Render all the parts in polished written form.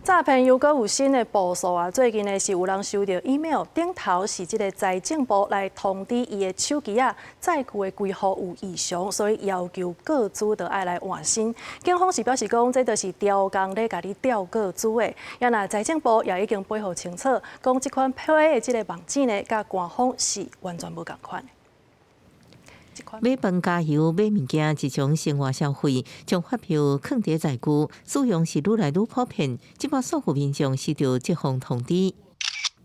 詐騙猶閣有新的步數啊！最近呢是有人收著 email，頂頭是這个財政部來通知伊的手機仔載具的規號有異常，所以要求個資著愛來換新。警方是表示講，這就是刁工咧共你釣個資的。啊若財政部也已經回覆清楚，講這款批的這个網址呢，佮官方是完全無仝款。買飯加油買物件，這種生活消費，將發票囥佇載具，使用是愈來愈普遍。這擺數戶民眾收著這封通知，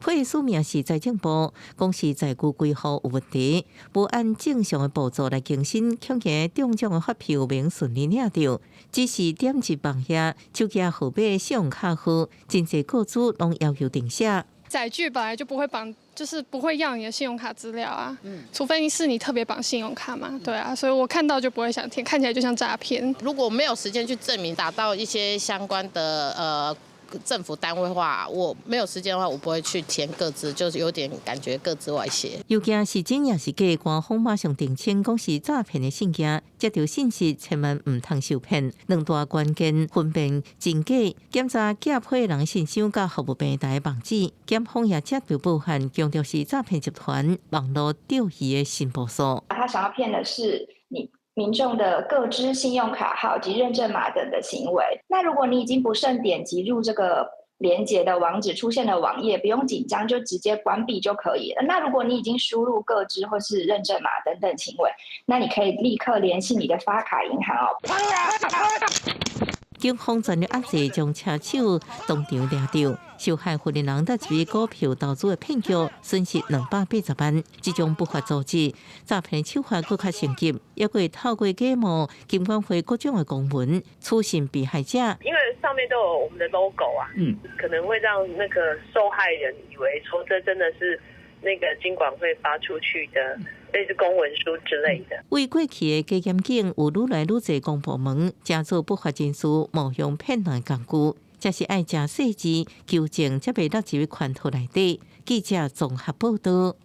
批署名是財政部，講是載具規號有問題，無按正常的步驟來更新，恐驚中獎的發票袂順利領著。只是點入網頁，手機號碼、信用卡號，真濟個資攏要求填寫。載具本來就不會綁，就是不會要你的信用卡資料啊，除非是你特別綁信用卡嘛，對啊，所以我看到就不會想填，看起來就像詐騙。如果沒有時間去證明打到一些相關的政府單位的話，我沒有時間的話，我不會去填個資，就是有點感覺個資外洩。究竟是真抑是假，官方馬上澄清，講是詐騙的信件，接著信息千萬毋通受騙。兩大關鍵分辨真假，檢查寄批人信箱佮服務平台網址，檢方也接著報案，強調是詐騙集團網路釣魚的新步數。他想要騙的是你民眾的個資、信用卡號及認證碼等的行為。那如果你已經不慎點擊入這個連結的網址出現的網頁，不用緊張，就直接關閉就可以了。那如果你已經輸入個資或是認證碼等等行為，那你可以立刻聯繫你的發卡銀行哦。警方全力壓制，將車手當場掠著，受害婦人得一筆股票投資的騙局，損失280萬。這種不法組織詐騙手法閣較升級，猶會透過假冒金管會各種的公文，取信被害者。因為上面都有我們的 logo 啊，可能會讓那個受害人以為說這真的是那個金管會發出去的類似公文書之類的。為過去的假檢警有愈來愈濟公部門，成做不法人士冒用騙人的工具，這是愛誠細緻求證，才袂落入圈套內底。記者綜合報導。